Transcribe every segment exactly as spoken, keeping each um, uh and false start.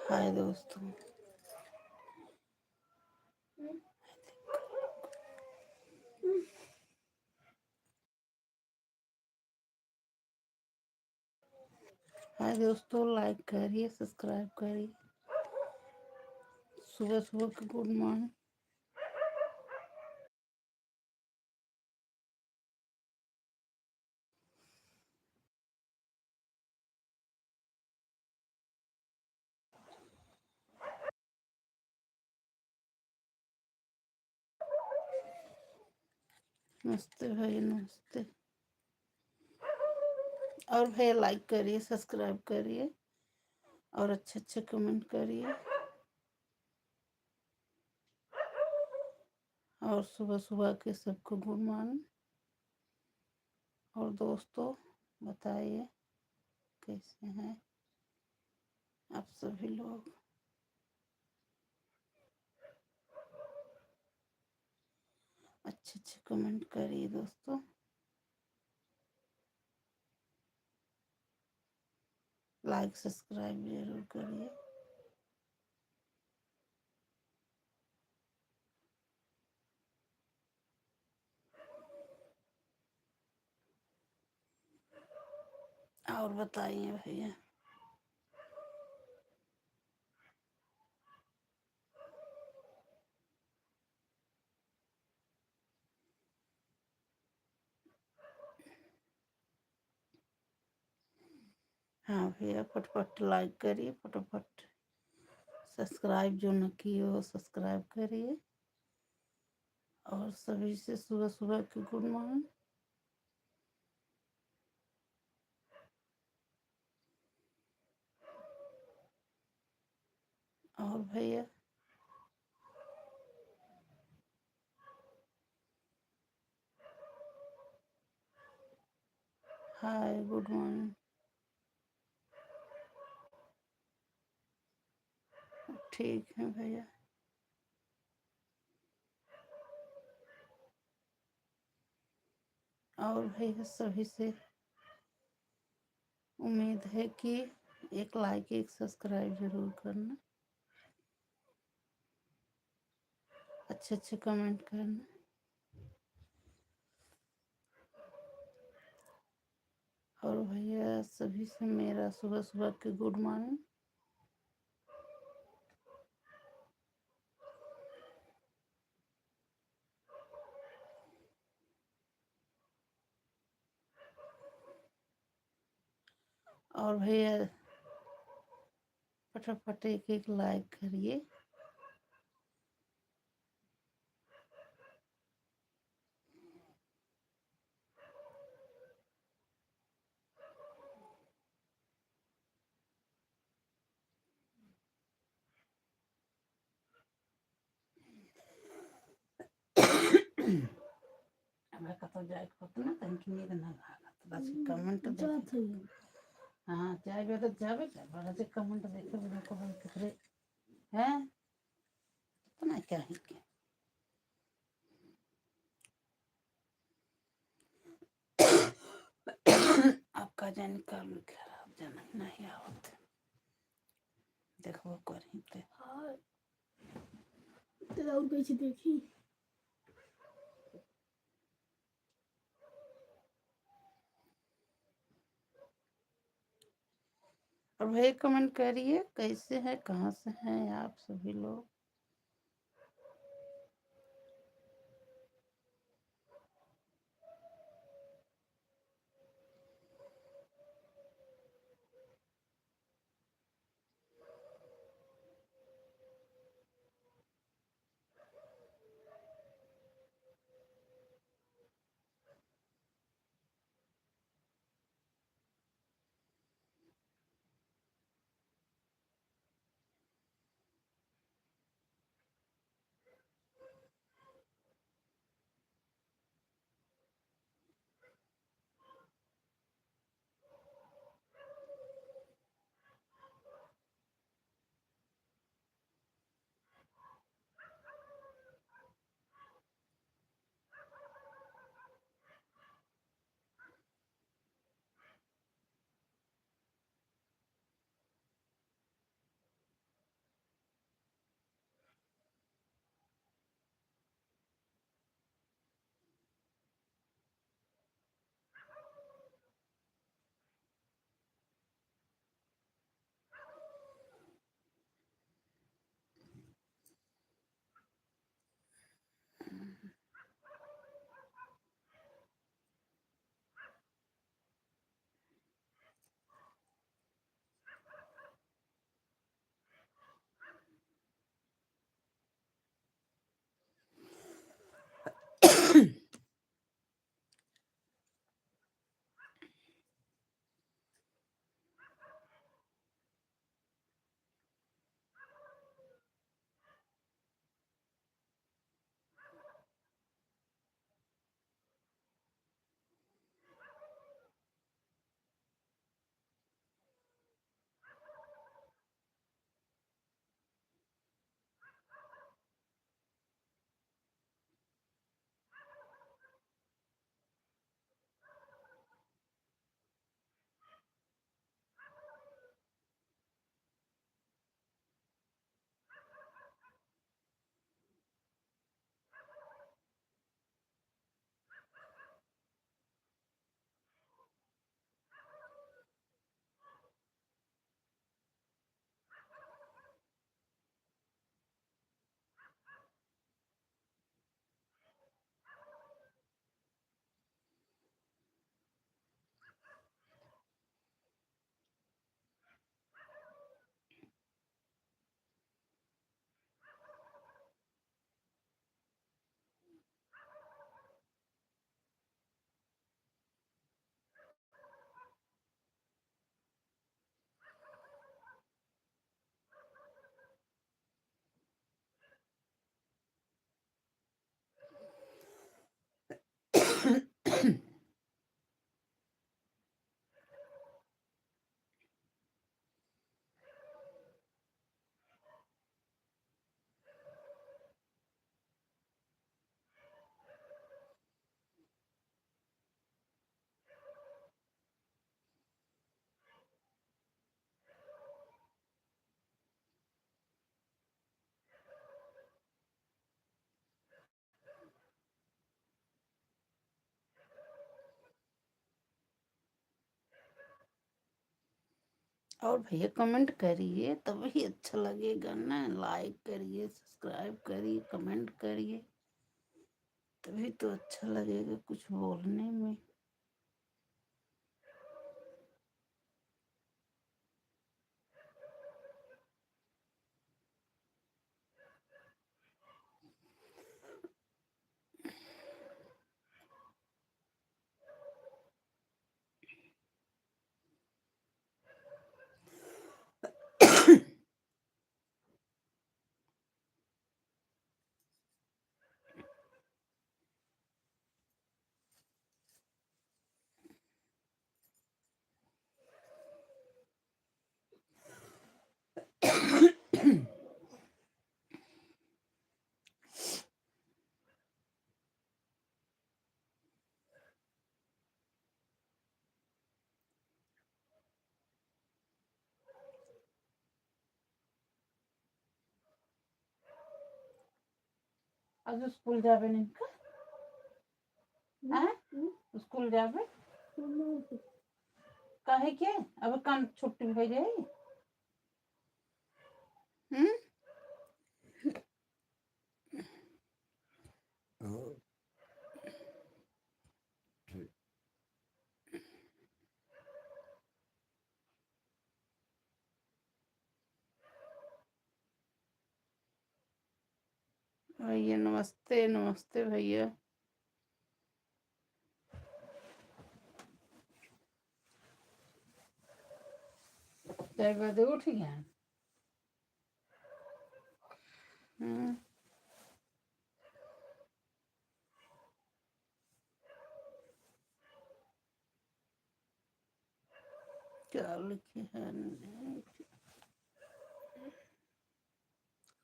हाय दोस्तों। हाय दोस्तों, like करिए, subscribe करिए। सुबह सुबह के good morning। नमस्ते भाई, नमस्ते। और भैया, like करिए, subscribe करिए और अच्छे अच्छे comment करिए। और सुबह सुबह के सबको good morning। और दोस्तों, बताइए कैसे हैं आप सभी लोग। अच्छे अच्छे कमेंट करिए दोस्तों, लाइक सब्सक्राइब जरूर करिए। और बताइए भैया। हाँ भैया, फटाफट लाइक करिए, फटाफट सब्सक्राइब जो न किए हो सब्सक्राइब करिए। और सभी से सुबह सुबह की गुड मॉर्निंग। और भैया, हाय, गुड मॉर्निंग। ठीक है भैया। और भैया, सभी से उम्मीद है कि एक लाइक, एक सब्सक्राइब जरूर करना, अच्छे अच्छे कमेंट करना। और भैया, सभी से मेरा सुबह सुबह के गुड मॉर्निंग। और भैया, फटाफट एक एक लाइक करिए। हमरा कतौ जाए के होत ना, तनिक नींद ना लागत। बस कमेंट जात देखे। हई। हाँ, जाए बे तो जाबे कर, बड़ा से कमेंट देखे, वीडियो को बंद कर दे। हैं? इतना क्या है के? आपका जाने का खराब जाना नहीं आवत। देखबो करी ते। हाँ। तेरा और कैसे देखी? और भाई कमेंट करिए, कैसे हैं, कहाँ से हैं आप सभी लोग? और भैया comment करिए, तभी अच्छा लगेगा ना। Like करिए, subscribe करिए, comment करिए, तभी तो अच्छा लगेगा कुछ बोलने में। आज स्कूल जाबे नहीं का? हम्म, हाँ? हम्म। स्कूल जाबे? हम्म। काहे के? अब काम छुट्टी हो जाई। हम्म? हाँ। ठीक। भैया नमस्ते, नमस्ते भैया। चाय बदे उठ गया। हम्म। क्या लिखे हैं?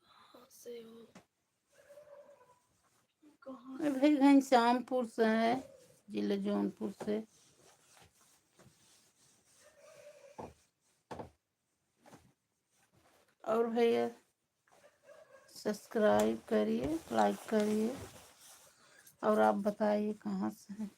कहाँ से हो? कहाँ? अरे भाई, घनश्यामपुर से है, जिला जौनपुर से। और भैया, subscribe करिए, like करिए, और आप बताइए कहाँ से हैं।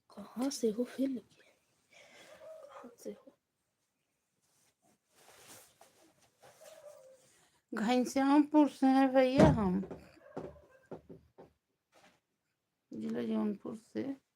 कहाँ से हो फिर? कहाँ से हो? घनश्यामपुर से हैं भैया हम, जिला जौनपुर से।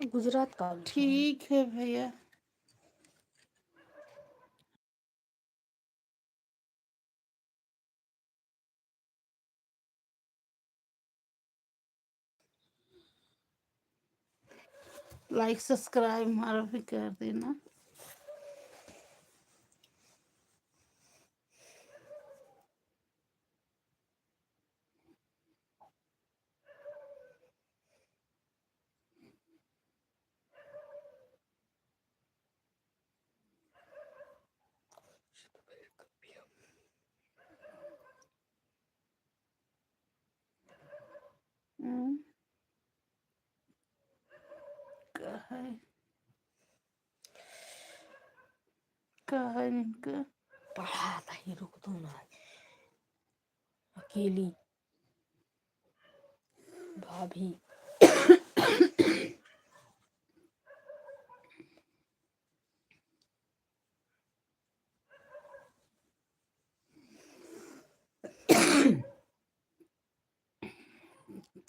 गुजरात का भी है। ठीक है भैया। Like subscribe हमारा भी कर देना। हम्म। का है? का है इनका? पढ़ा था ही, रुक दो ना। अकेली। भाभी।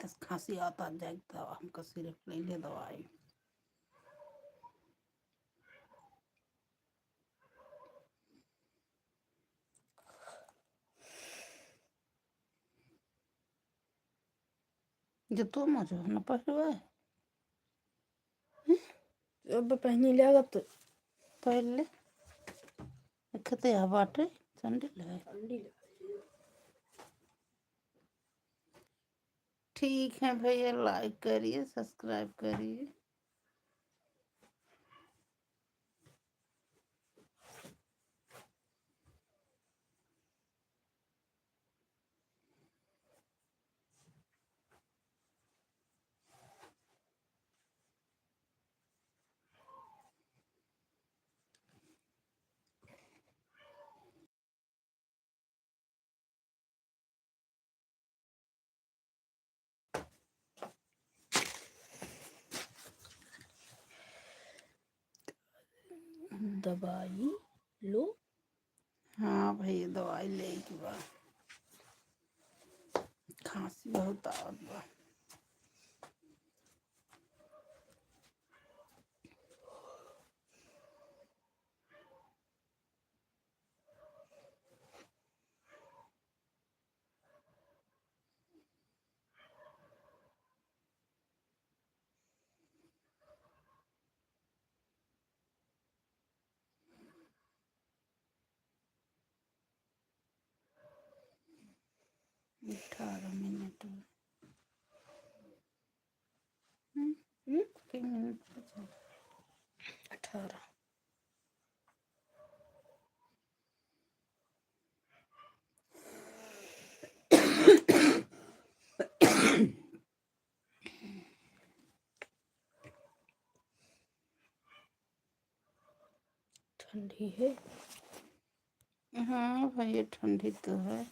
तस खांसी आता जाए तो हमका सिर्फ ले ले दवाई। जो तू मजो न पहिरवा है। अब पहनी ले, अब तो पहन ले। देखे तो यह बाटे, सैंडल है। ठीक है भैया, like करिए, subscribe करिए। दवाई लो। हाँ भैया, दवाई लेके बा, खांसी बहुत आवत बा। अठारह मिनट में। हम्म, हम्म, तीन मिनट बचा। अठारह। ठंडी है। हाँ भैया, ठंडी तो है।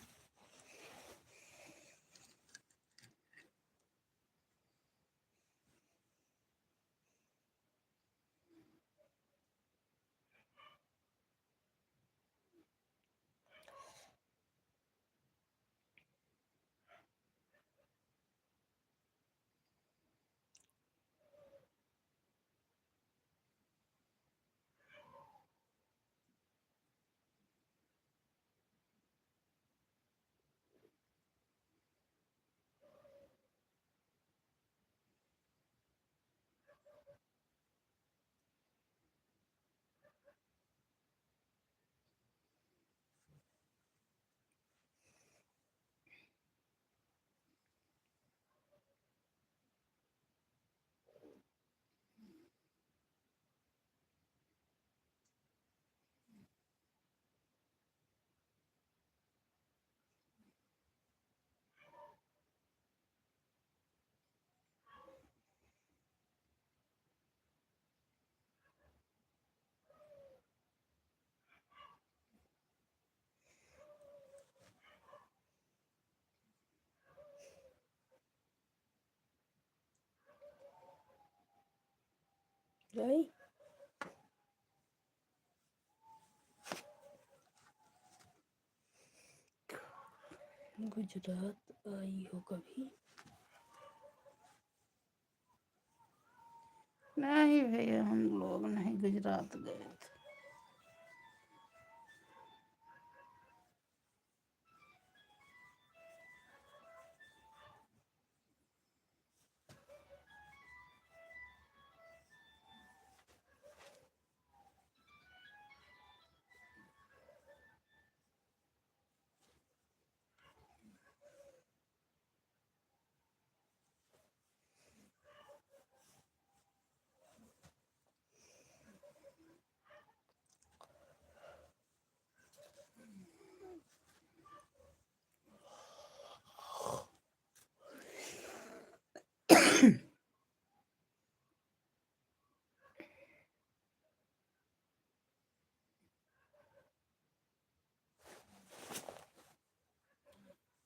भाई, गुजरात आई हो कभी? नहीं भैया, हम लोग नहीं गुजरात गए थे।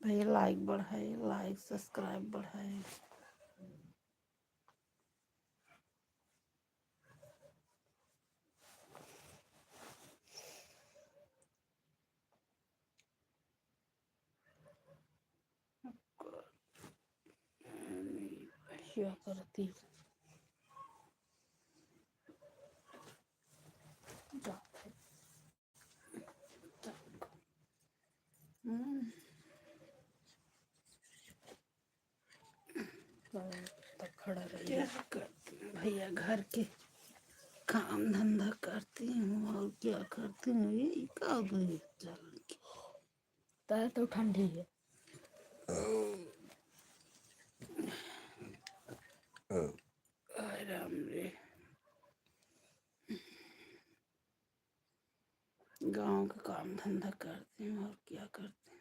भैया, like बढ़ाई, like subscribe बढ़ाई। क्या करती? हम्म। तो खड़ा रहिए। क्या करती हूँ भैया, घर के काम धंधा करती हूँ और क्या करती हूँ, यही का गई चल के। तार तो ठंडी है। आय राम रे। गाँव का काम धंधा करती हूँ और क्या करती हूँ।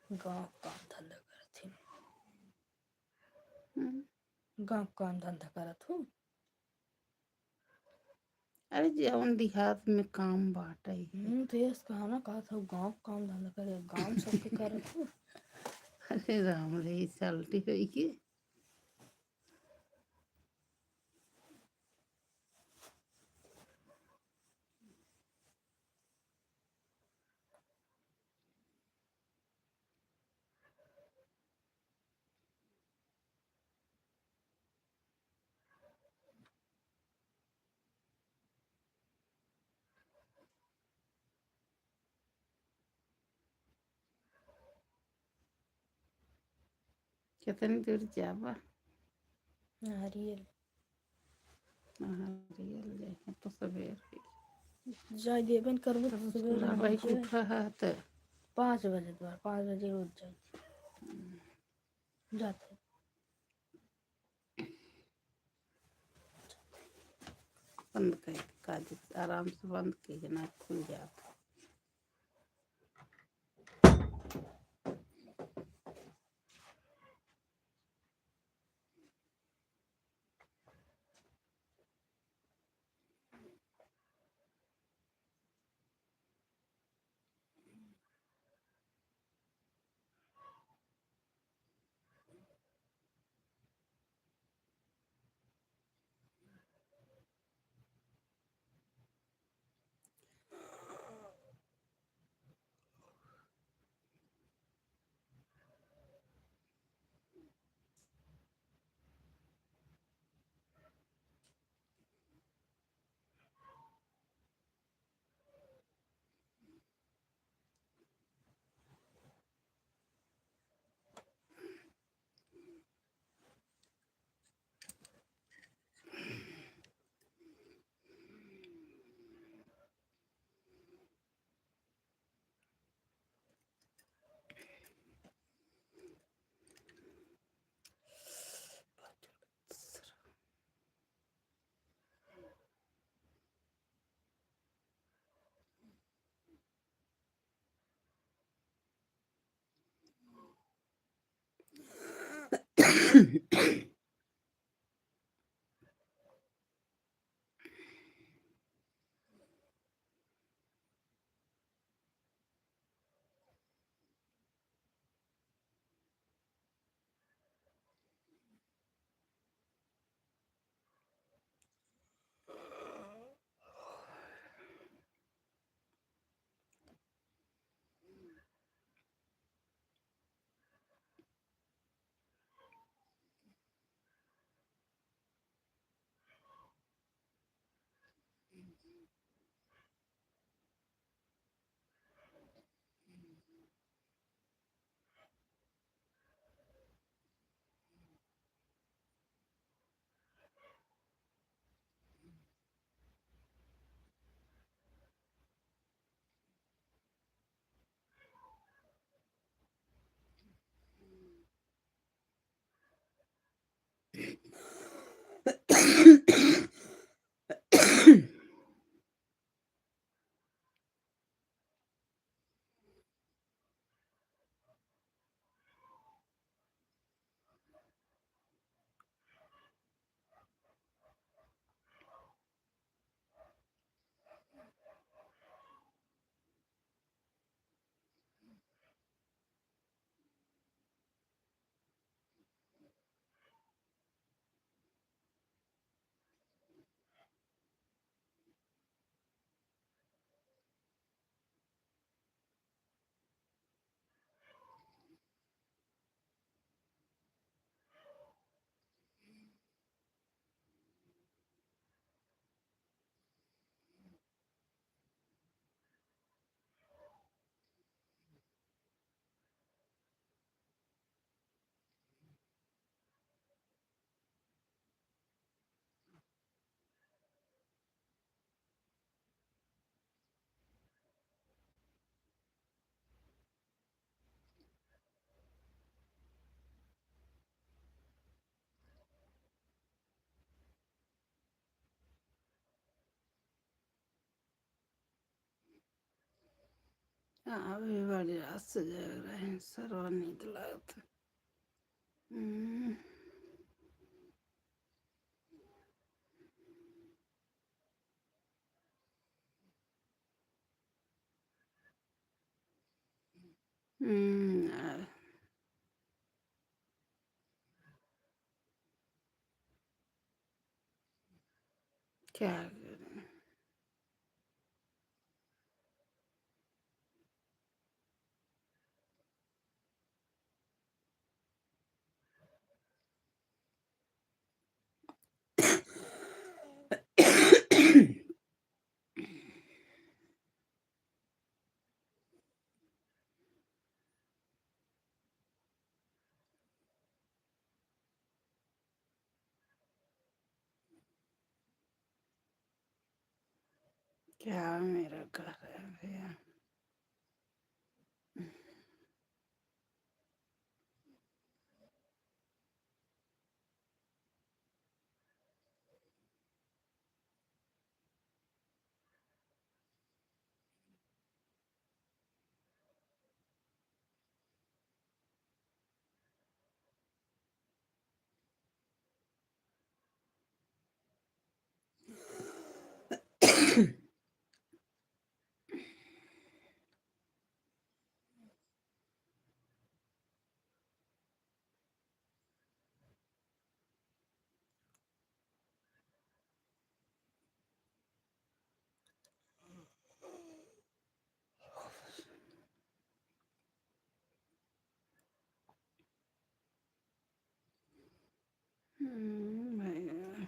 गाँव काम धंधा करत ही। हम्म। गाँव काम धंधा करत हूँ। अरे, जौन देहात में काम बाटे ही। हम्म, तो यस कहा ना, कहा था गाँव काम धंधा करे, गाँव सबके करत हूँ। अरे राम रे, ई सल्टी होई के। कितनी दूर जाबा? नारियल। नारियल जाए तो सबेर होई। जाए देबन करबो तो सबेर होई। भाई उठा है तो पाँच बजे द्वार, पाँच बजे रोज जाए। हम्म। जाते। बंद कर, काजी, आराम से बंद कर, ना खुल जात। हाँ, अभी बड़ी रात से जग रहे हैं, सरवा नींद लागत। हम्म। हम्म, आ, क्या करें? क्या मेरा घर है भैया? हम्म, भैया।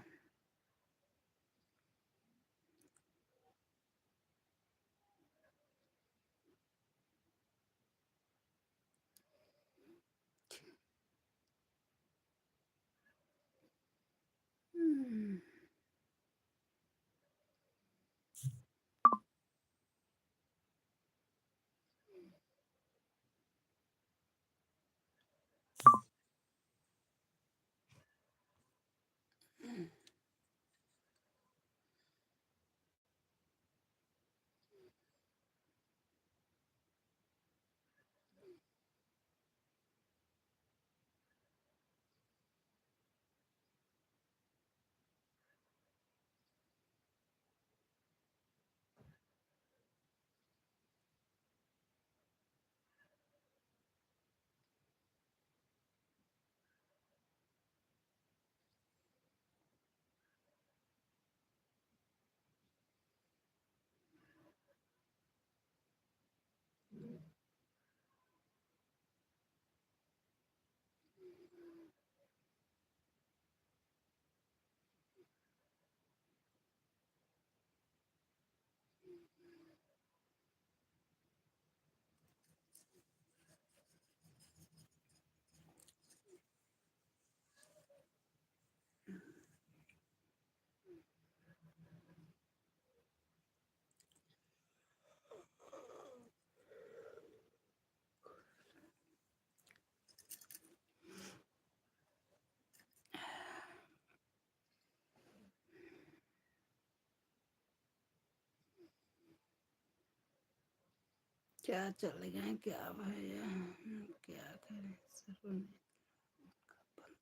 हम्म। क्या चल गए, क्या भैया, हम क्या करें, सर को नहीं बंद कर।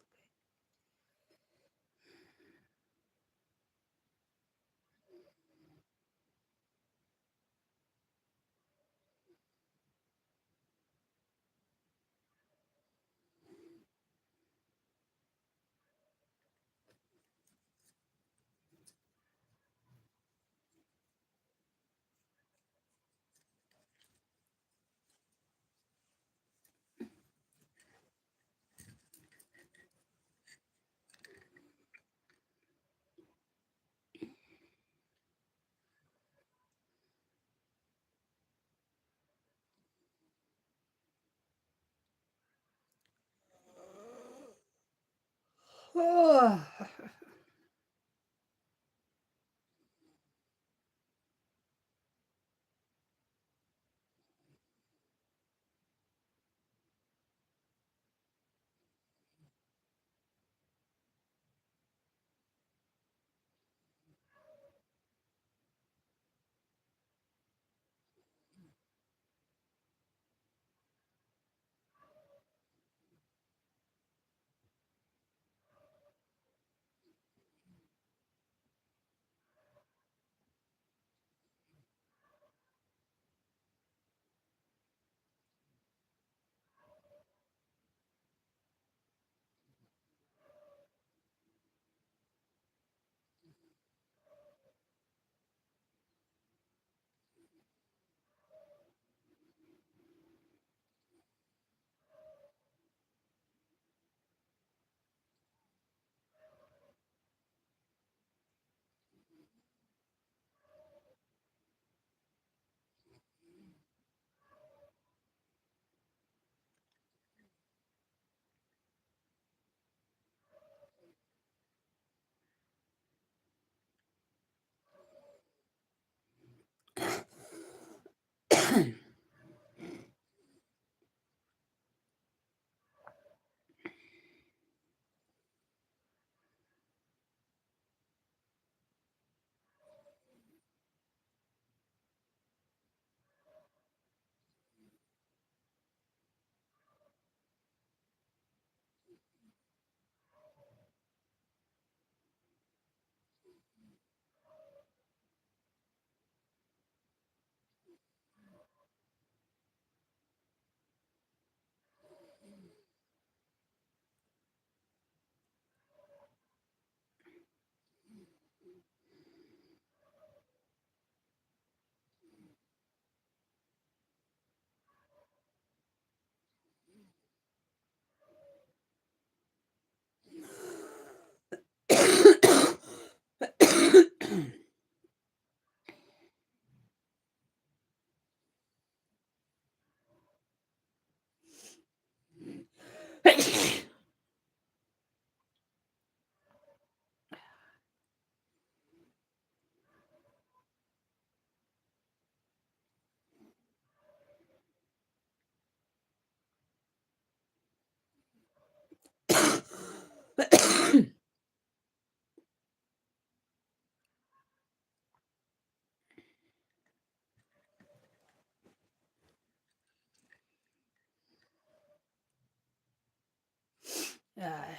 आय।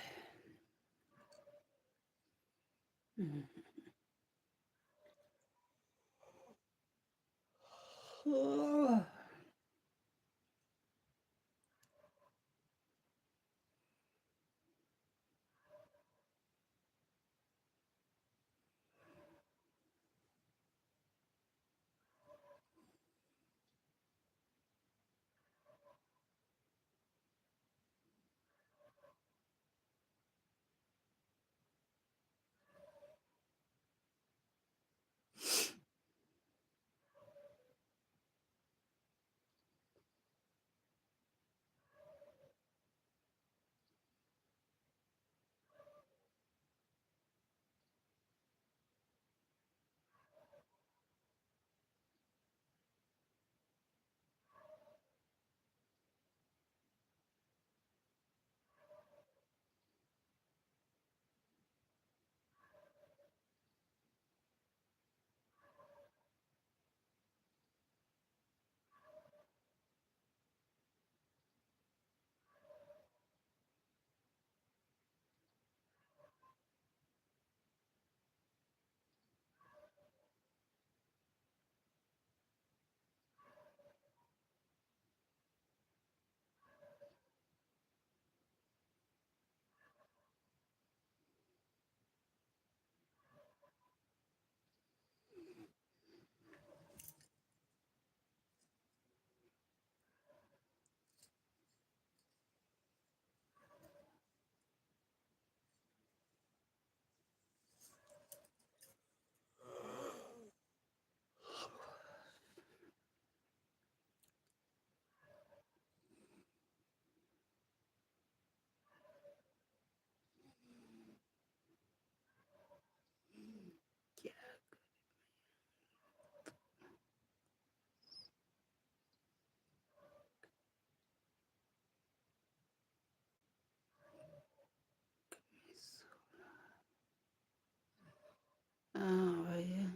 हम्म। क्या करें? हाँ भैया।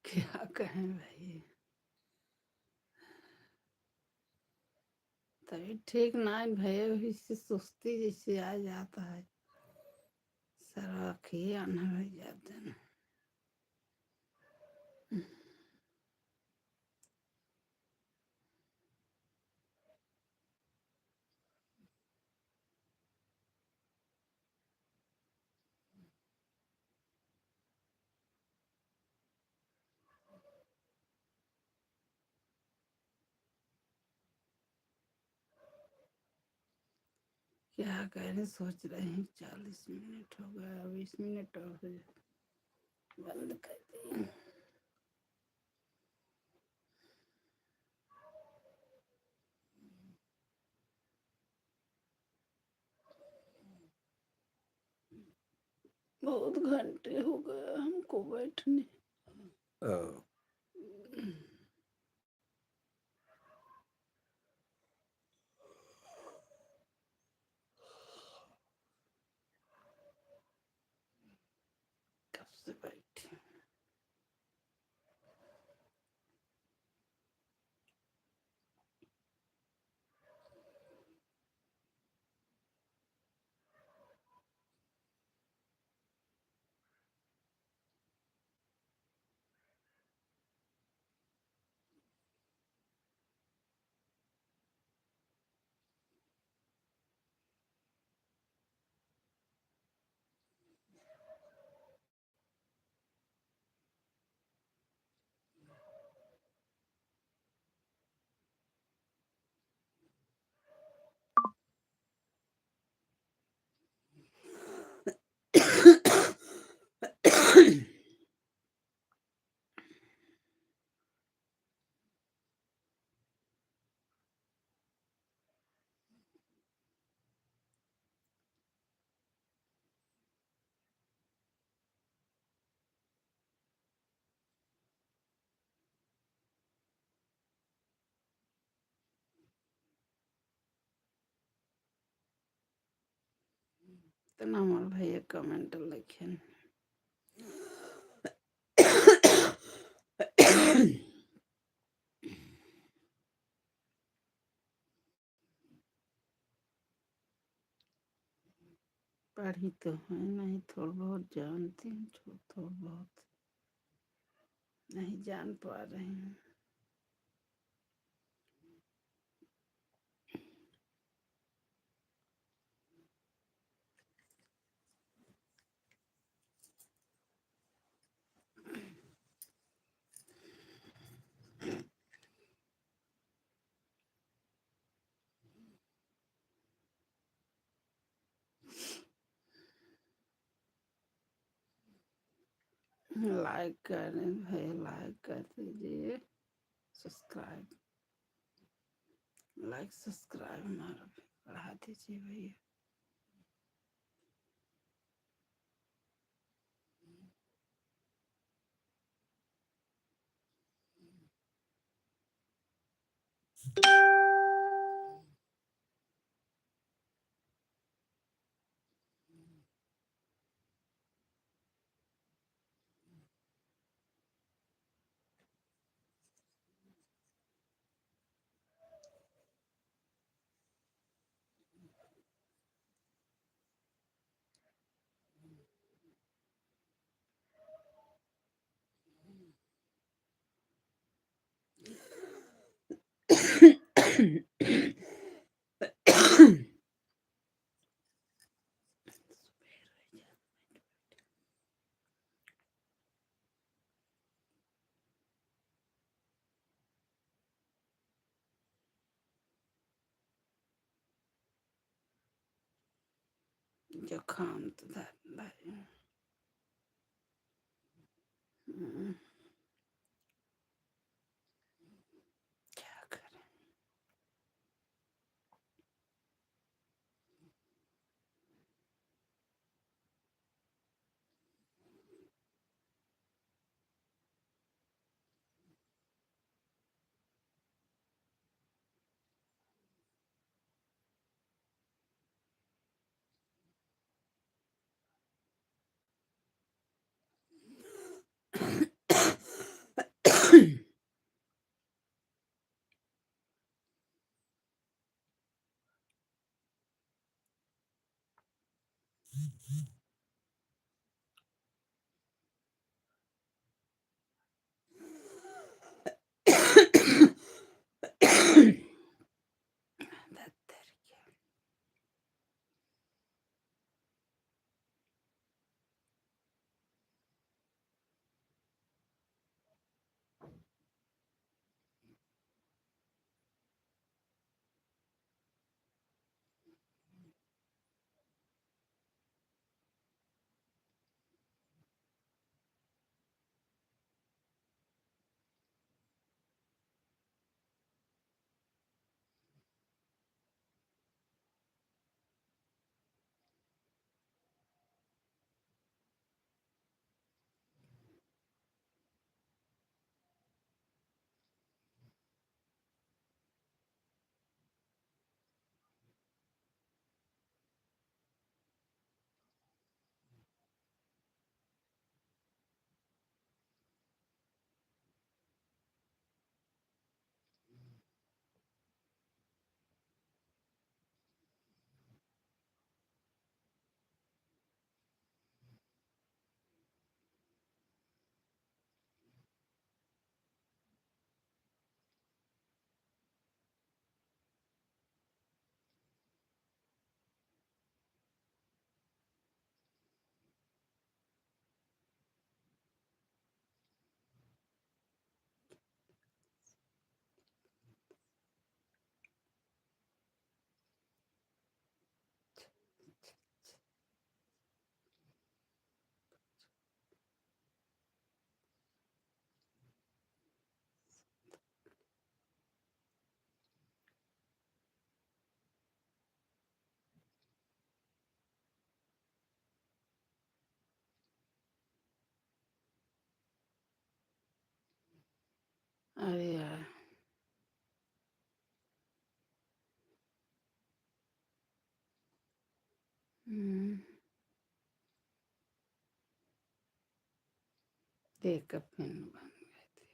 क्या कहें भाई, तबीयत ठीक नाहीं भये, वही से सुस्ती जैसे आ जाता है, सारा अखिए आन्हर हो जाते हैं। क्या करें, सोच रहे हैं, चालीस मिनट हो गया, बीस मिनट और हो जाए, बंद कर दें। बहुत घंटे हो गया हमको बैठने। ओ। इतना हमार भैया comment लिखेन। पढ़ी तो है नहीं, थोड़ बहुत जानती हूँ, थोड़, थोड़ बहुत नहीं जान पा रही हूँ। Like करें भाई, like कर दीजिए, subscribe, like subscribe हमारा भी बढ़ा दीजिए भैया। जुकाम तो धर भाई। हम्म। क्या करें? अरे यार। हम्म। एक फिन बन गए थे।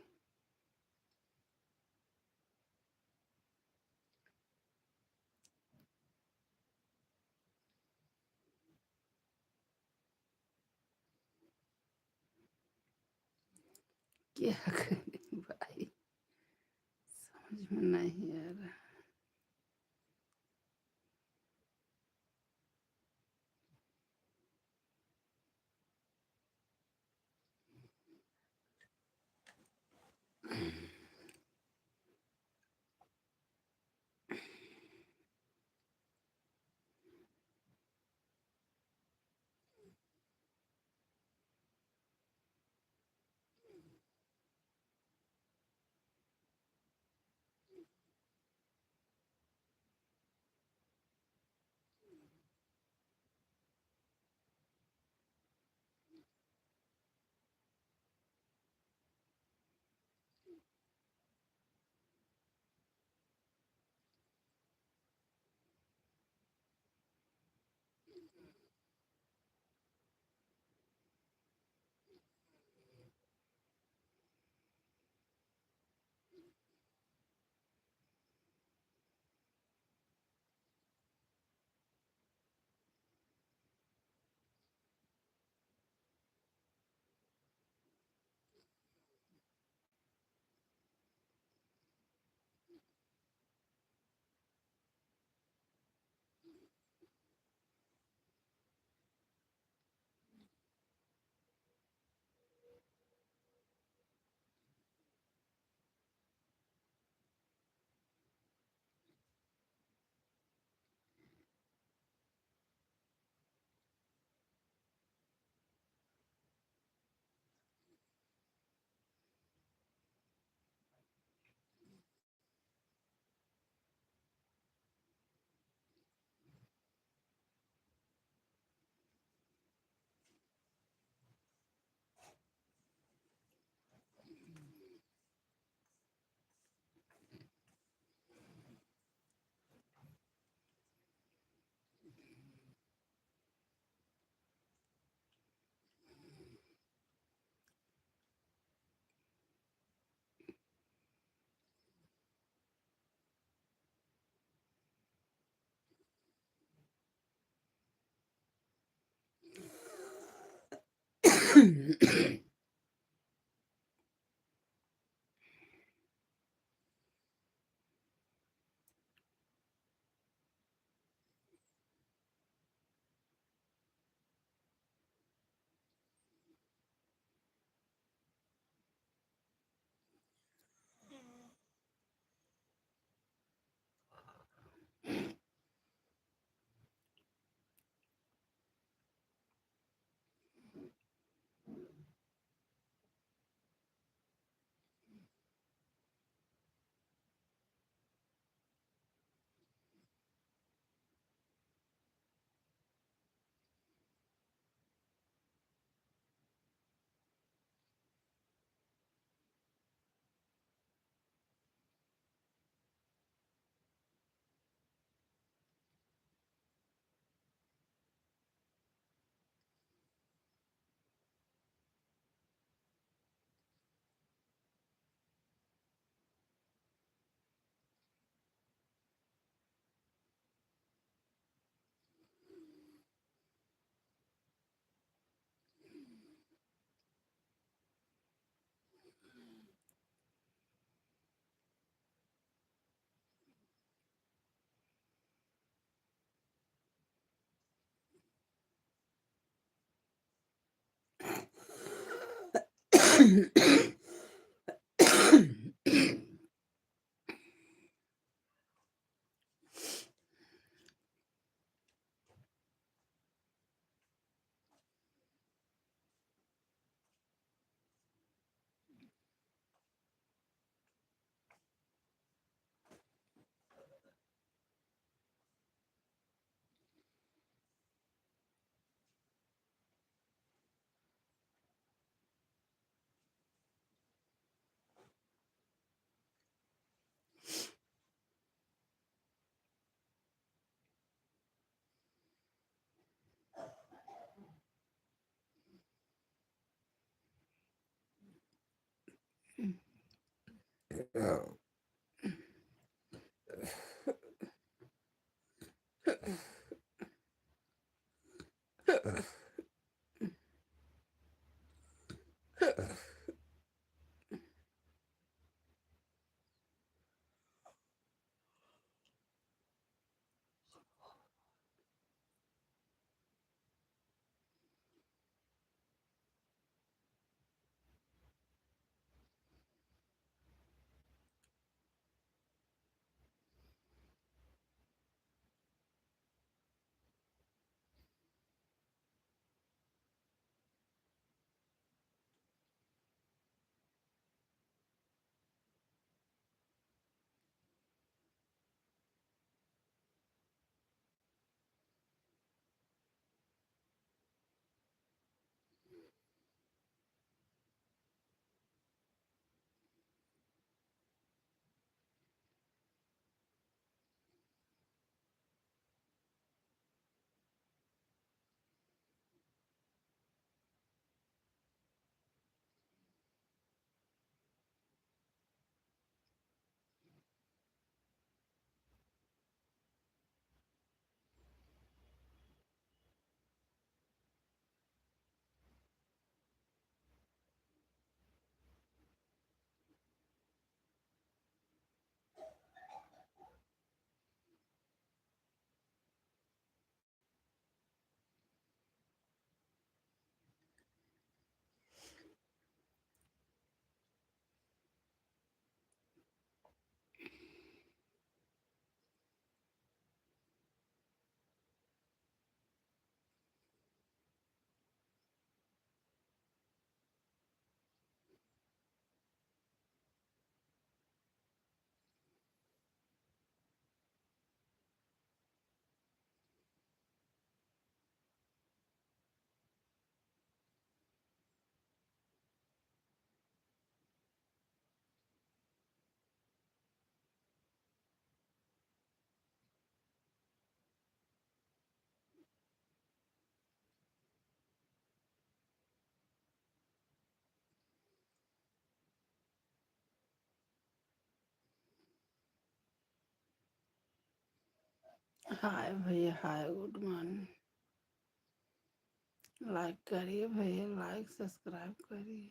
क्या करें भाई, समझ में नहीं आ रहा। हाय भैया, हाय, गुड मॉर्निंग। लाइक करिए भैया, लाइक, सब्सक्राइब करिए।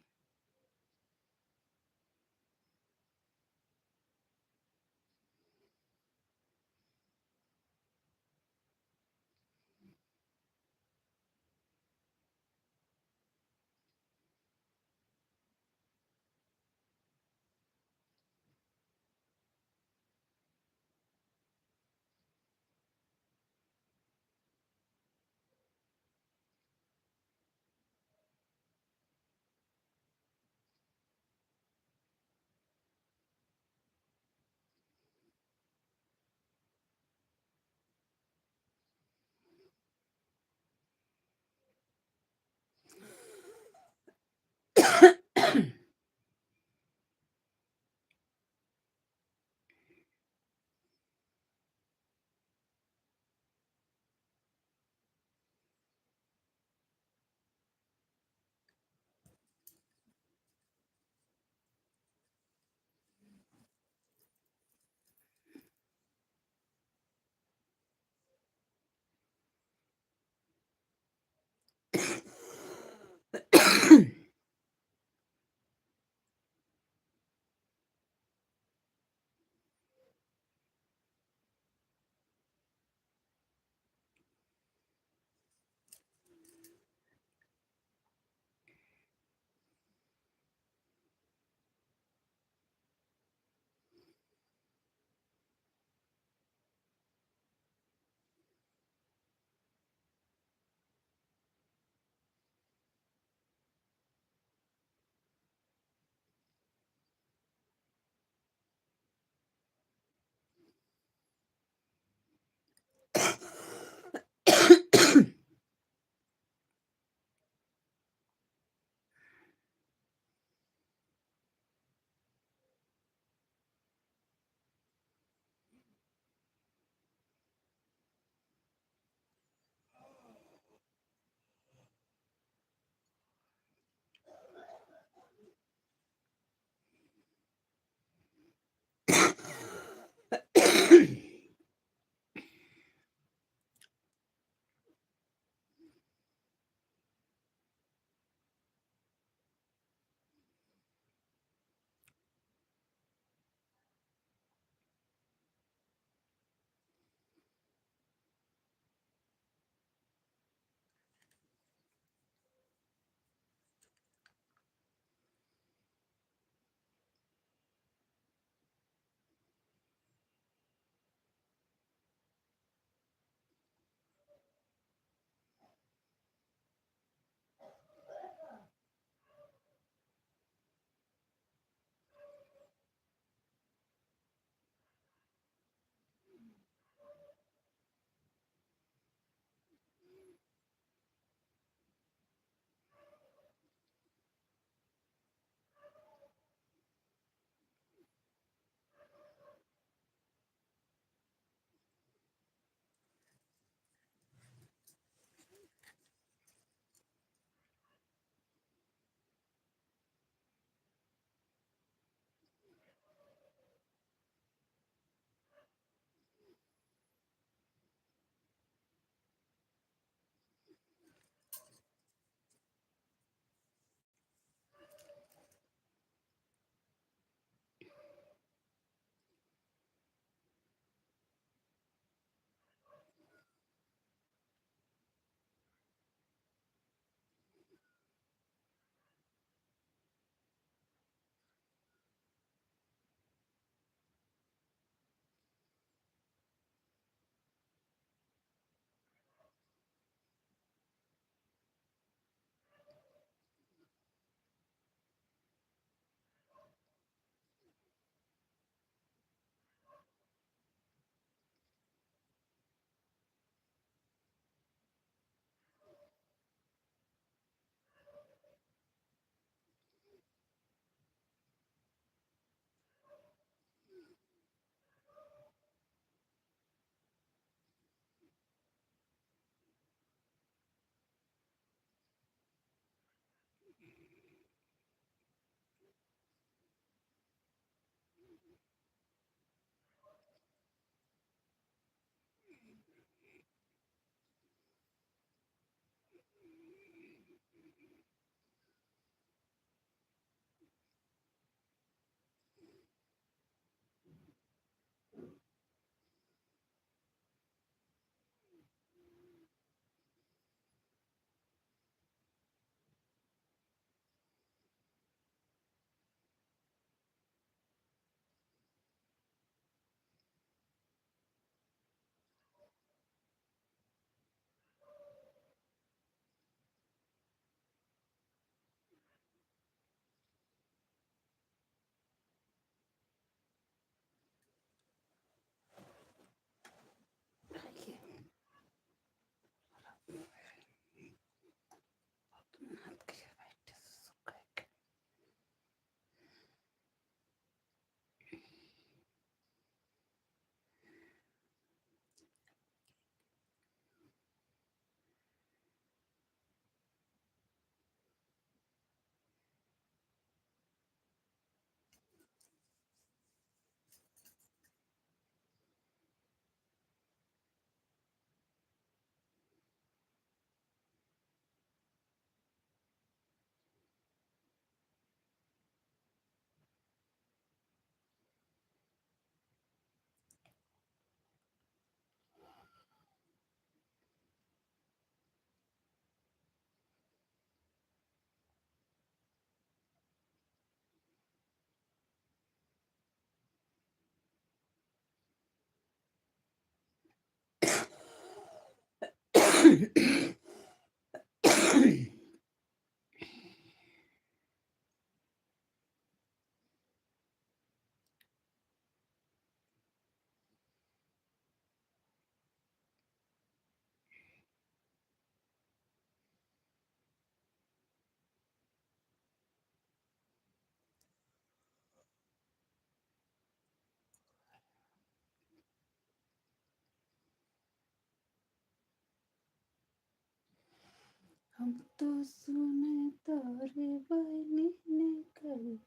हम तो सुने तोरे बहिनी ने कही,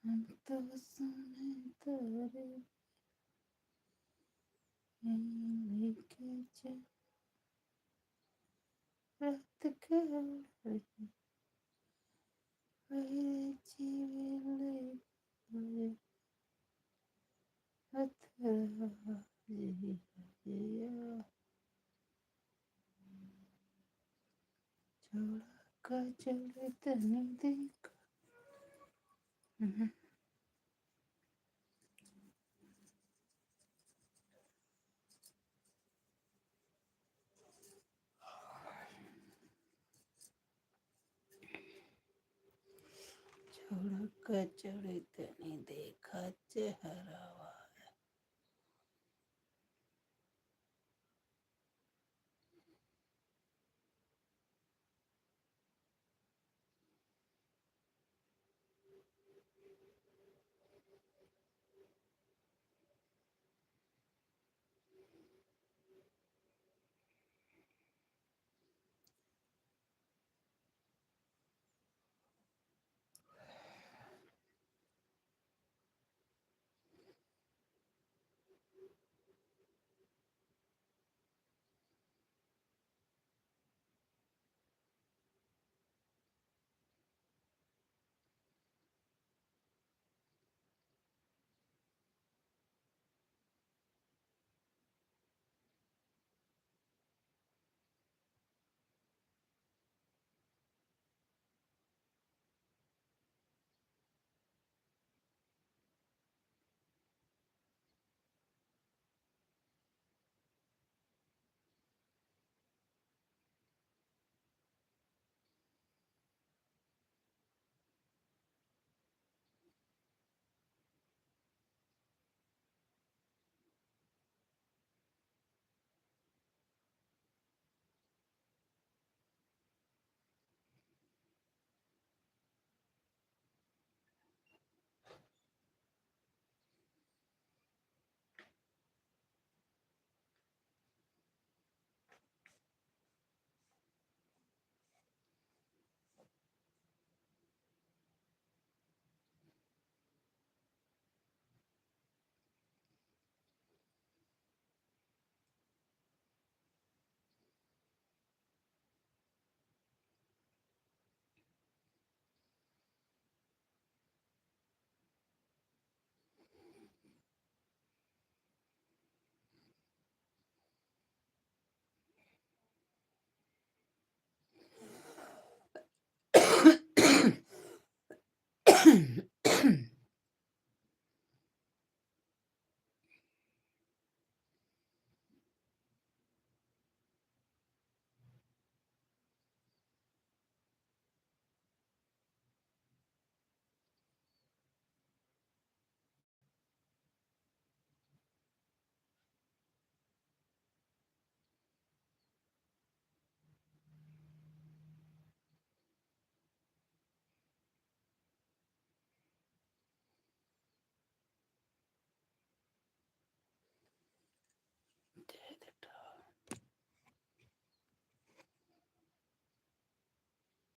हम तो सुने तोरे बहिनी के च-, रात के वही जीवे ले, वही हथरा जी जिया। छोड़ा का चले तनी देख। हम्म। छोड़ा का चले तनी देखा चेहरावा।